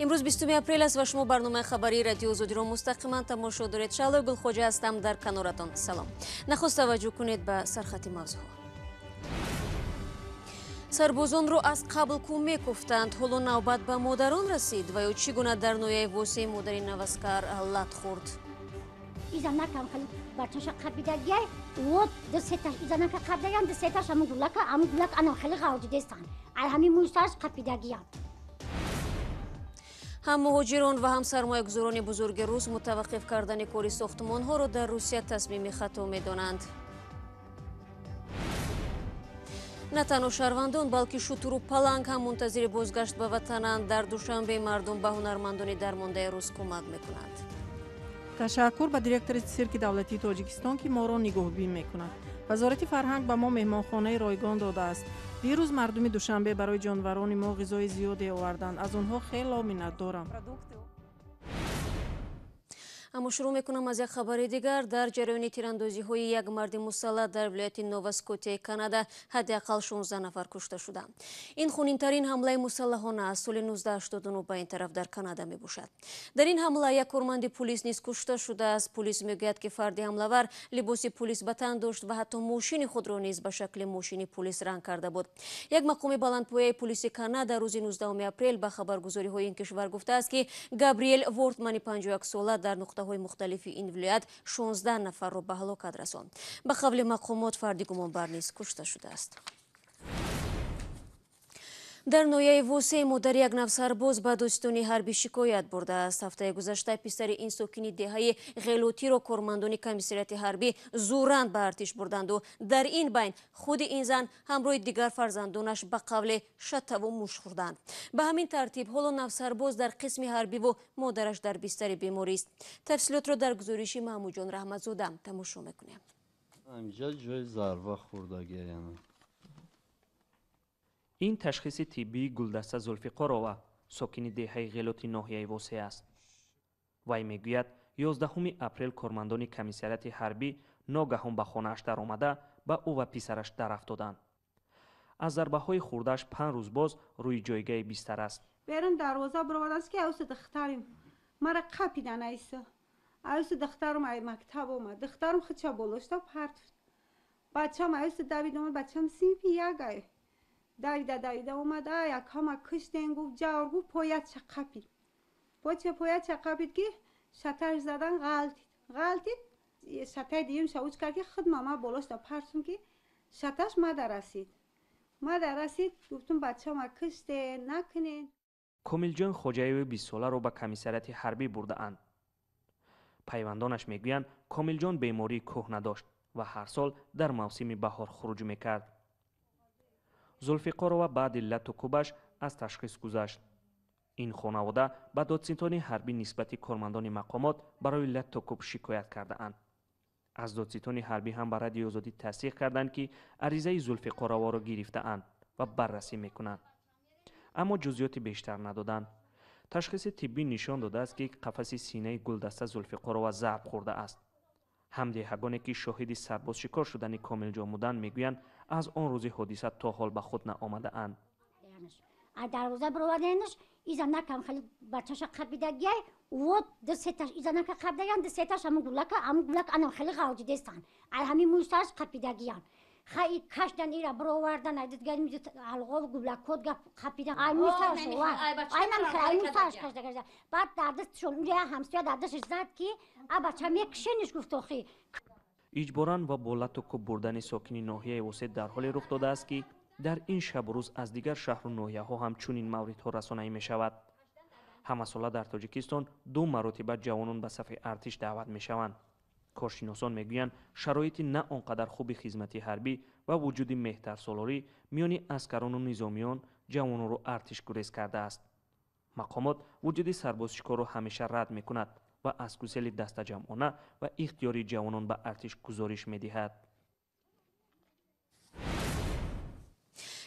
Имрӯз 20 апрел аст ва шумо барномаи хабарии Радиои Озодиро мустақиман тамошо доред. Шаҳлои Гулхоҷа ҳастам дар каноратон. Салом. Нахуст таваҷҷӯҳ кунед ба сархати мавзӯъҳо. Сарбозонро аз қабл кӯ мекуфтанд. Ҳоло навбат ба модарон расид ва ё чӣ гуна дар ноҳияи Восеъ модари наваскар лат хӯрд. Изанакам хали бачаша қабидагиай, вот ду сеташ изанака қабидагиан, ду сеташ ҳамун гулака, ҳамун гулак анам хеле ғалҷидестан. Ай ҳамин мӯйсараш қапидагиан. Ҳам муҳоҷирон ва ҳам сармоягузорони бузурги рус мутаваққиф кардани кори сохтмонҳоро дар Русия тасмими хато медонанд. На танҳо шаҳрвандон, балки шутуру паланг ҳам мунтазири бозгашт ба ватананд. Дар Душанбе мардум ба ҳунармандони дармондаи рус кӯмак мекунанд. Ташаккур ба директори цирки давлатии Тоҷикистон, ки моро нигоҳбин мекунад. Вазорати фарҳанг ба мо меҳмонхонаи ройгон додааст. Дирӯз мардуми Душанбе барои ҷонварони мо ғизои зиёде оварданд. Аз онҳо хело миннатдорам. Аммо шурӯъ мекунам аз як хабари дигар. Дар ҷараёни тирандозиҳои як марди мусаллаҳ дар вилояти Нова Скотияи Канада ҳадди ақал 16 нафар кушта шуданд. Ин хунинтарин ҳамлаи мусаллаҳона аз соли 1989 ба ин тараф дар Канада мебошад. Дар ин ҳамла як корманди пулис низ кушта шудааст. Пулис мегӯяд, ки фарди ҳамлавар либоси пулис ба тан дошт ва ҳатто мошини худро низ ба шакли мошини пулис ранг карда буд. Як мақоми баландпояи пулиси Канада рӯзи 19 апрел ба хабаргузориҳои ин кишвар гуфтааст, ки Габриел Вортмани 51 сола дар нуқтаҳои мухталифи ин вилоят 16 нафарро ба ҳалокат расонд. Ба қавли мақомот, фарди гумонбар низ кушта шудааст. Дар ноҳияи Восеъ модари як навсарбоз ба дӯстони ҳарбӣ шикоят бурдааст. Ҳафтаи гузашта писари ин сокини деҳаи Ғелотиро кормандони комиссариати ҳарбӣ зӯран ба артиш бурданду дар ин байн худи ин зан ҳамроҳи дигар фарзандонаш ба қавле шаттаву муш хӯрданд. Ба ҳамин тартиб ҳоло навсарбоз дар қисми ҳарбиву модараш дар бистари беморист. Тафсилотро дар гузориши Маҳмудҷон Раҳматзода тамошо мекунем. Ҳамҷа ҷои зарба хӯрдагияна. Ин ташхиси тиббии Гулдаста Зулфиқорова, сокини деҳаи Ғелоти ноҳияи Восеъ аст. Вай мегӯяд, 11 апрел кормандони комиссариати ҳарбӣ ногаҳон ба хонааш даромада ба ӯ ва писараш дарафтоданд. Аз зарбаҳои хурдааш 5 рӯз боз рӯи ҷойгаи бистар аст. Берун дарвоза бароварданд, ки авсу духтарим мара қапидан айса. Авсу духтарум ай мактаб омад. Духтарум худша болошта партфт. Бачам авсу давид омад, бачам синфи як ай. Давида давида омад, як ҳама киштен гуфт, ҷавр гуфт, пояча қапид. Поча пояча қапид, ки шаташ задан ғалтид. Ғалтид, шатаи дуюм шауч кард, ки худ мама болошта партум, ки шаташ мада расид. Мада расид, гуфтум бачама киштен, накунен. Комилҷон Хоҷаеви 20 соларо ба комиссариати ҳарбӣ бурдаанд. Пайвандонаш мегӯянд, Комилҷон бемории кӯҳна дошт ва ҳар сол дар мавсими баҳор хуруҷ мекард. Зулфиқорова баъди лату кӯбаш аз ташхис гузашт. Ин хонавода ба додситони ҳарбӣ нисбати кормандони мақомот барои лату кӯб шикоят кардаанд. Аз додситони ҳарбӣ ҳам ба Радиои Озодӣ тасдиқ карданд, ки аризаи Зулфиқороворо гирифтаанд ва баррасӣ мекунанд. Аммо ҷузъиёти бештар надоданд. Ташхиси тиббӣ нишон додааст, ки қафаси синаи Гулдаста Зулфиқорова зарб хӯрдааст. Ҳамдеҳагоне, ки шоҳиди сарбозшикор шудани Комилҷон буданд, мегӯянд, аз он рӯзи ҳодиса то ҳол ба худ наомадаанд. Аз дарвоза бароварданаш изанакам хали бачаша қапидагиай, вот ду сеташ изанака қапидагиан, ду сеташ ҳамун гулака, ҳамун гулак анам хеле ғалҷидестан. Ай ҳамин мӯйсараш қапидагиян. Хай кашдан ира баровардан, ай дидгани алғов гулакот гап қапидан. Ай мӯйсараш ва ай нам хеле ай мӯйсараш кашда. Баъд дар дастшон унҷа ҳамсоя дар дасташ зад, ки а бача мекушениш гуфт охи. Иҷборан ва бо лату кӯб бурдани сокини ноҳияи Восеъ дар ҳоле рух додааст, ки дар ин шабу рӯз аз дигар шаҳру ноҳияҳо ҳам чунин мавридҳо расонаӣ мешавад. Ҳамасола дар Тоҷикистон 2 маротиба ҷавонон ба сафи артиш даъват мешаванд. Коршиносон мегӯянд, шароити на он қадар хуби хизмати ҳарбӣ ва вуҷуди меҳтарсолорӣ миёни аскарону низомиён ҷавононро артишгурез кардааст. Мақомот вуҷуди сарбозшикорро ҳамеша рад мекунад ва аз гусели дастаҷамъона ва ихтиёри ҷавонон ба артиш гузориш медиҳад.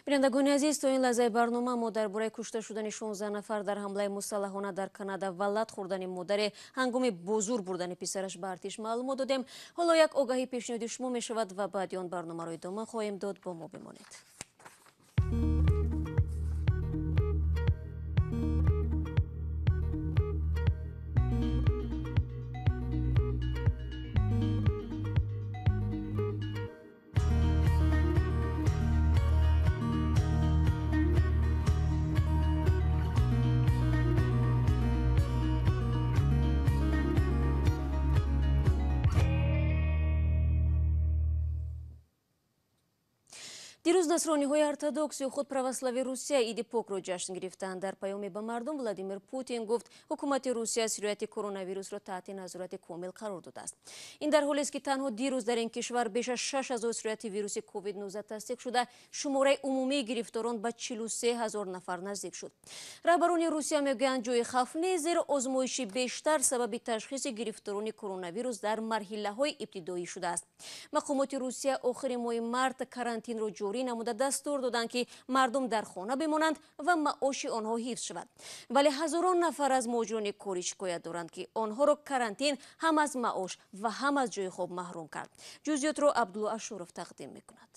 Бинандагони азиз, то ин лаҳзаи барнома мо дар бораи кушта шудани 16 нафар дар ҳамлаи мусаллаҳона дар Канада ва лат хӯрдани модаре ҳангоми бо зур бурдани писараш ба артиш маълумот додем. Ҳоло як огаҳӣ пешниҳоди шумо мешавад ва баъди он барномаро идома хоҳем дод. Бо мо бимонед. Дирӯз насрониҳои ортодокс ё худ православи Русия Иди Покро ҷашн гирифтанд. Дар паёме ба мардум Владимир Путин гуфт, ҳукумати Русия сирояти коронавирусро таҳти назорати комил қарор додааст. Ин дар ҳолест, ки танҳо дирӯз дар ин кишвар беш аз 6000 сирояти вируси COVID-19 тасдиқ шуда, шумораи умумии гирифторон ба 43 ҳазор нафар наздик шуд. Раҳбарони Русия мегӯянд, ҷои хавф нест, зеро озмоиши бештар сабаби ташхиси гирифторони коронавирус дар марҳилаҳои ибтидоӣ шудааст. Мақомоти Русия охири моҳи март карантинро ҷорӣ намуда дастур доданд, ки мардум дар хона бимонанд ва маоши онҳо ҳифз шавад. Вале ҳазорон нафар аз муҳоҷирони корӣ шикоят доранд, ки онҳоро карантин ҳам аз маош ва ҳам аз ҷои хоб маҳрум кард. Ҷузъиётро Абдулло Ашуров тақдим мекунад.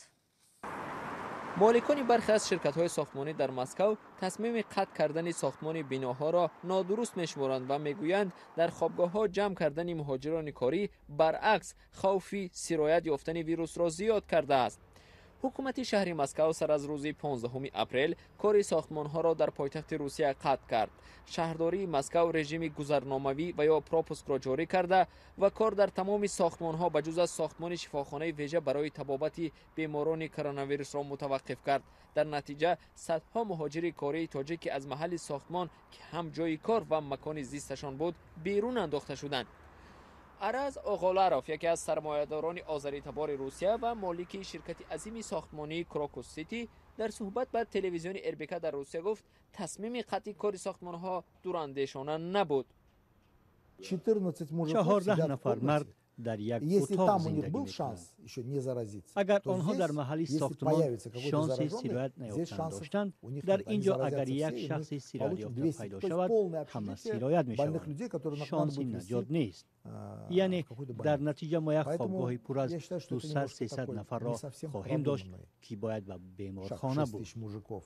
Моликони бархе аз ширкатҳои сохтмонӣ дар Москав тасмими қатъ кардани сохтмони биноҳоро нодуруст мешуморанд ва мегӯянд, дар хобгоҳҳо ҷамъ кардани муҳоҷирони корӣ баръакс хавфи сироят ёфтани вирусро зиёд кардааст. Ҳукумати шаҳри Москав сар аз рӯзи 15 апрел кори сохтмонҳоро дар пойтахти Русия қатъ кард. Шаҳрдории Москав режими гузарномавӣ ва ё пропускро ҷорӣ карда ва кор дар тамоми сохтмонҳо ба ҷуз аз сохтмони шифохонаи вежа барои табобати беморони коронавирусро мутаваққиф кард. Дар натиҷа садҳо муҳоҷири кории тоҷик, ки аз маҳалли сохтмон, ки ҳам ҷои кор ва макони зисташон буд, берун андохта шуданд. Араз Оғоларов, яке аз сармоядорони озаритабори Русия ва молики ширкати азими сохтмонии Крокус Сити, дар суҳбат ба телевизиони РБК дар Русия гуфт, тасмими қатъи кори сохтмонҳо дурандешона набуд. 14 нафар мард дар як утоқ зиндагӣ мекунанд. Агар онҳо дар маҳалли сохтмон шонси сироят наёфтан доштанд, дар ин ҷо агар як шахси сироятёфта пайдо шавад, ҳама сироят мешаванд. Шонси наҷот нест. Яъне дар натиҷа мо як хобгоҳи пур аз 200-300 нафарро хоҳем дошт, ки бояд ба беморхона бурд.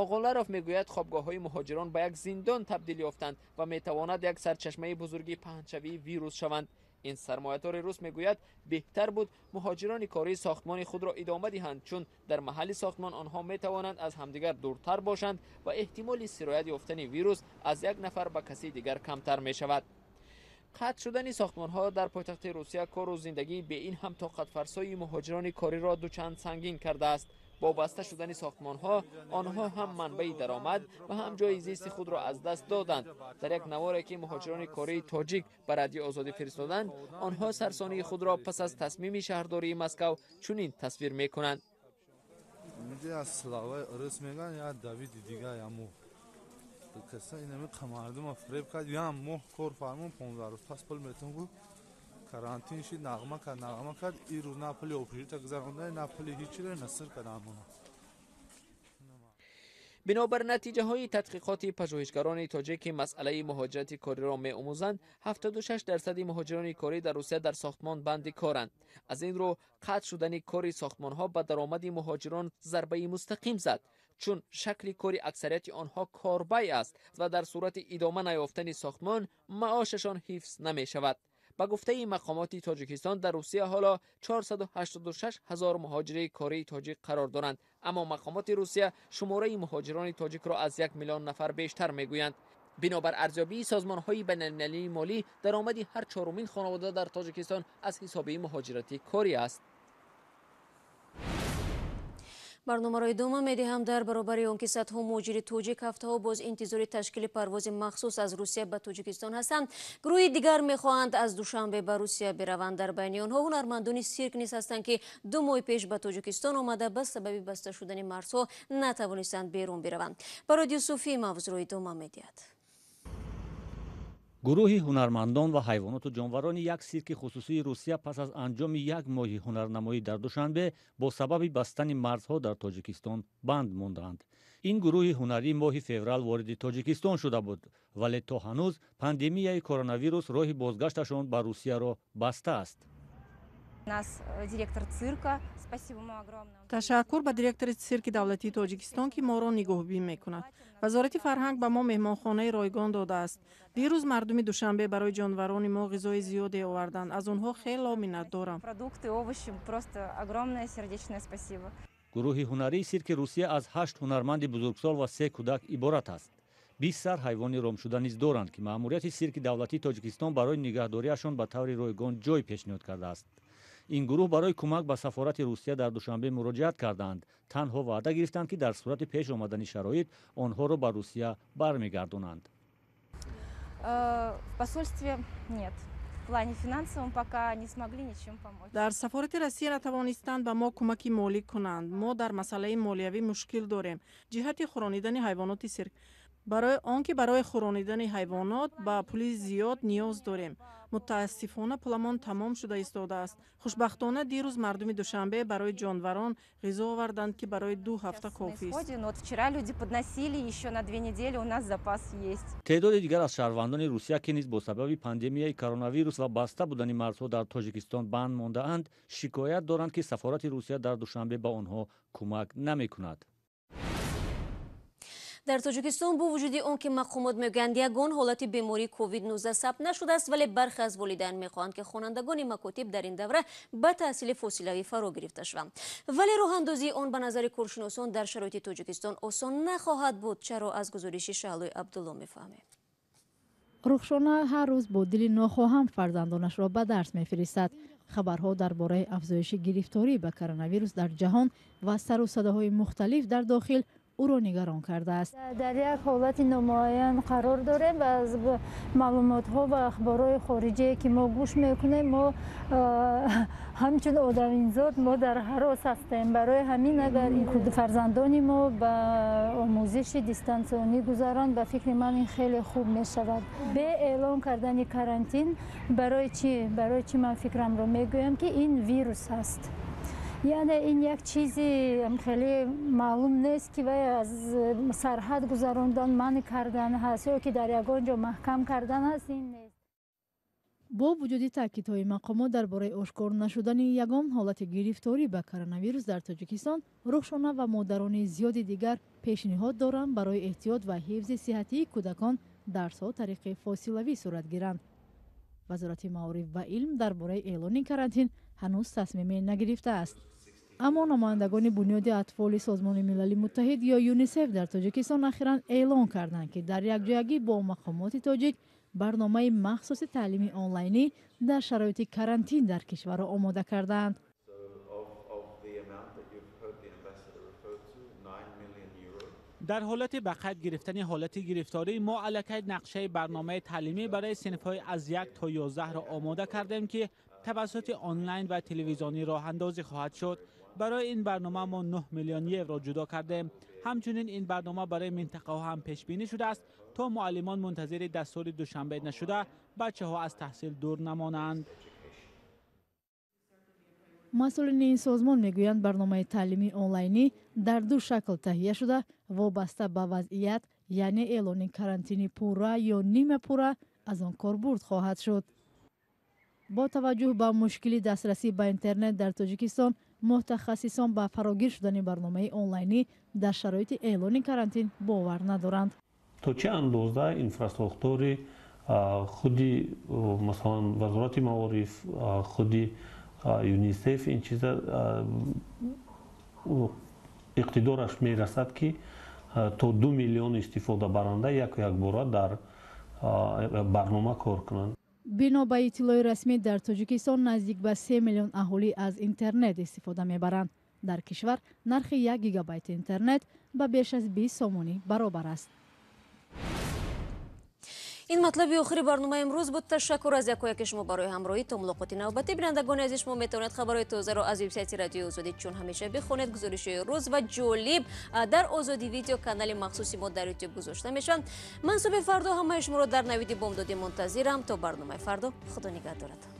Оғоларов мегӯяд, хобгоҳҳои муҳоҷирон ба як зиндон табдил ёфтанд ва метавонад як сарчашмаи бузурги паҳншавии вирус шаванд. Ин сармоядори рус мегӯяд, беҳтар буд муҳоҷирони кории сохтмони худро идома диҳанд, чун дар маҳалли сохтмон онҳо метавонанд аз ҳамдигар дуртар бошанд ва эҳтимоли сироят ёфтани вирус аз як нафар ба каси дигар камтар мешавад. Қатъ шудани сохтмонҳо дар пойтахти Русия кору зиндагии бе ин ҳам тоқатфарсои муҳоҷирони кориро дучанд сангин кардааст. Бо баста шудани сохтмонҳо онҳо ҳам манбаи даромад ва ҳам ҷои зисти худро аз даст доданд. Дар як наворе, ки муҳоҷирони кории тоҷик ба Радиои Озодӣ фиристоданд, онҳо сарсонии худро пас аз тасмими шаҳрдории Москав чунин тасвир мекунанд. Карантин шид, нағма кард, нағма кард, ин рӯз на пули общежития гузаронда, на пули ҳичиро насир кард амона. Бинобар натиҷаҳои тадқиқоти пажӯҳишгарони тоҷик, ки масъалаи муҳоҷирати кориро меомӯзанд, 76% муҳоҷирони корӣ дар Русия дар сохтмон банди коранд. Аз ин рӯ қатъ шудани кори сохтмонҳо ба даромади муҳоҷирон зарбаи мустақим зад, чун шакли кори аксарияти онҳо корбай аст ва дар сурати идома наёфтани сохтмон маошашон ҳифз намешавад. Ба гуфтаи мақомоти Тоҷикистон, дар Русия ҳоло 486 ҳазор муҳоҷири кории тоҷик қарор доранд, аммо мақомоти Русия шумораи муҳоҷирони тоҷикро аз 1 миллион нафар бештар мегӯянд. Бинобар арзёбии созмонҳои байналмилалии молӣ, даромади ҳар чорумин хонавода дар Тоҷикистон аз ҳисоби муҳоҷирати корӣ аст. Барномаро идома медиҳам. Дар баробари он ки садҳо муҳоҷири тоҷик ҳафтаҳо боз интизори ташкили парвози махсус аз Русия ба Тоҷикистон ҳастанд, гурӯҳи дигар мехоҳанд аз Душанбе ба Русия бираванд. Дар байни онҳо ҳунармандони сирк низ ҳастанд, ки 2 моҳ пеш ба Тоҷикистон омада ба сабаби баста шудани марзҳо натавонистанд берун бираванд. Барод Юсуфӣ мавзӯъро идома медиҳад. Гурӯҳи ҳунармандон ва ҳайвоноту ҷонварони як сирки хусусии Русия пас аз анҷоми як моҳи ҳунарнамоӣ дар Душанбе бо сабаби бастани марзҳо дар Тоҷикистон банд мондаанд. Ин гурӯҳи ҳунарӣ моҳи феврал вориди Тоҷикистон шуда буд, вале то ҳанӯз пандемияи коронавирус роҳи бозгашташон ба Русияро бастааст. Ташаккур ба директори цирки давлатии Тоҷикистон, ки моро нигоҳбин мекунад. Вазорати фарҳанг ба мо меҳмонхонаи ройгон додааст. Дирӯз мардуми Душанбе барои ҷонварони мо ғизои зиёде оварданд. Аз онҳо хело миннатдорам. Гурӯҳи ҳунарии сирки Русия аз 8 ҳунарманди бузургсол ва 3 кӯдак иборат аст. 20 сар ҳайвони ромшуда низ доранд, ки маъмурияти сирки давлатии Тоҷикистон барои нигаҳдориашон ба таври ройгон ҷой пешниҳод кардааст. Ин гурӯҳ барои кӯмак ба сафорати Русия дар Душанбе муроҷиат карданд. Танҳо ваъда гирифтанд, ки дар сурати пеш омадани шароит онҳоро ба Русия бармегардонанд. В посольстве нет. В плане финансовом пока не смогли ничем помочь. Дар сафорати Россия натавонистанд ба мо кӯмаки молӣ кунанд. Мо дар масъалаи молиявӣ мушкил дорем ҷиҳати хӯронидани ҳайвоноти сирк, барои он ки барои хӯронидани ҳайвонот ба пули зиёд ниёз дорем. Мутаассифона, пуламон тамом шуда истодааст. Хушбахтона, дирӯз мардуми Душанбе барои ҷонварон ғизо оварданд, ки барои 2 ҳафта кофист. Вот вчера люди подносили, еще на 2 недели у нас запас есть. Теъдоди дигар аз шаҳрвандони Русия, ки низ бо сабаби пандемияи коронавирус ва баста будани марзҳо дар Тоҷикистон банд мондаанд, шикоят доранд, ки сафорати Русия дар Душанбе ба онҳо кӯмак намекунад. Дар Тоҷикистон, бо вуҷуди он ки мақомот мегӯянд, ягон ҳолати бемории COVID-19 сабт нашудааст, вале бархе аз волидайн мехоҳанд, ки хонандагони макотиб дар ин давра ба таҳсили фосилавӣ фаро гирифта шаванд. Вале роҳандозии он ба назари коршиносон дар шароити Тоҷикистон осон нахоҳад буд. Чаро, аз гузориши Шаҳлои Абдулло мефаҳмем. Рухшона ҳар рӯз бо дили нохоҳам фарзандонашро ба дарс мефиристад. Хабарҳо дар бораи афзоиши гирифторӣ ба коронавирус дар ҷаҳон ва сару садоҳои мухталиф дар дохил ӯро нигарон кардааст. Дар як ҳолати номуайян қарор дорем ва аз маълумотҳо ва ахборҳои хориҷие, ки мо гӯш мекунем, мо ҳамчун одаминзод мо дар ҳарос ҳастем. Барои ҳамин, агар фарзандони мо ба омӯзиши дистансионӣ гузаранд, ба фикри ман, ин хеле хуб мешавад. Бе эълон кардани карантин. Барои чӣ ман фикрамро мегӯям, ки ин вирус ҳаст, яъне ин як чизи хеле маълум нест, ки вай аз сарҳад гузарондан манъ кардан ҳаст ё ки дар ягон ҷо маҳкам кардан ҳаст, ин нест. Бо вуҷуди таъкидҳои мақомот дар бораи ошкор нашудани ягон ҳолати гирифторӣ ба коронавирус дар Тоҷикистон, Рухшона ва модарони зиёди дигар пешниҳод доранд, барои эҳтиёт ва ҳифзи сиҳатии кӯдакон дарсҳо тариқи фосилавӣ сурат гиранд. Вазорати маориф ва илм дар бораи эълони карантин ҳанӯз тасмиме нагирифтааст. Аммо намояндагони Бунёди атфоли Созмони Милали Муттаҳид ё ЮНИСЕФ дар Тоҷикистон ахиран эълон карданд, ки дар якҷоягӣ бо мақомоти тоҷик барномаи махсуси таълими онлайнӣ дар шароити карантин дар кишварро омода кардаанд. Дар ҳолати ба қайд гирифтани ҳолати гирифторӣ, мо аллакай нақшаи барномаи таълимӣ барои синфҳои аз 1 то 11-ро омода кардем, ки тавассути онлайн ва телевизионӣ роҳандозӣ хоҳад шуд. Барои ин барнома мо 9 миллион евро ҷудо кардем. Ҳамчунин ин барнома барои минтақаҳо ҳам пешбинӣ шудааст, то муаллимон мунтазири дастури Душанбе нашуда, бачаҳо аз таҳсил дур намонанд. Масъулини ин созмон мегӯянд, барномаи таълимии онлайнӣ дар ду шакл таҳия шуда, вобаста ба вазъият, яъне эълони карантини пурра ё нимапурра, аз он корбурд хоҳад шуд. Бо таваҷҷӯҳ ба мушкили дастрасӣ ба интернет дар Тоҷикистон, мутахассисон ба фарогир шудани барномаи онлайнӣ дар шароити эълони карантин бовар надоранд. То чӣ андоза инфрасохтори худи, масалан, Вазорати маориф, худи ЮНИСЕФ ин чиза иқтидораш мерасад, ки то 2 миллион истифодабаранда яку якбора дар барнома кор кунанд? Бино ба иттилои расмӣ, дар Тоҷикистон наздик ба 3 миллион аҳолӣ аз интернет истифода мебаранд. Дар кишвар нархи 1 гигабайти интернет ба беш аз 20 сомонӣ баробар аст. Ин матлаби охири барномаи имрӯз буд. Ташаккур аз якояки шумо барои ҳамроҳӣ. То мулоқоти навбатӣ. Бинандагони азиз, шумо метавонед хабарҳои тозаро аз вебсайти Радиои Озодӣ чун ҳамеша бихонед. Гузоришҳои рӯз ва ҷолиб дар Озодӣ Видео, канали махсуси мо дар Ютуб, гузошта мешаванд. Ман субҳи фардо ҳамаи шуморо дар Навиди бомдодӣ мунтазирам. То барномаи фардо, Худо нигаҳдоратон.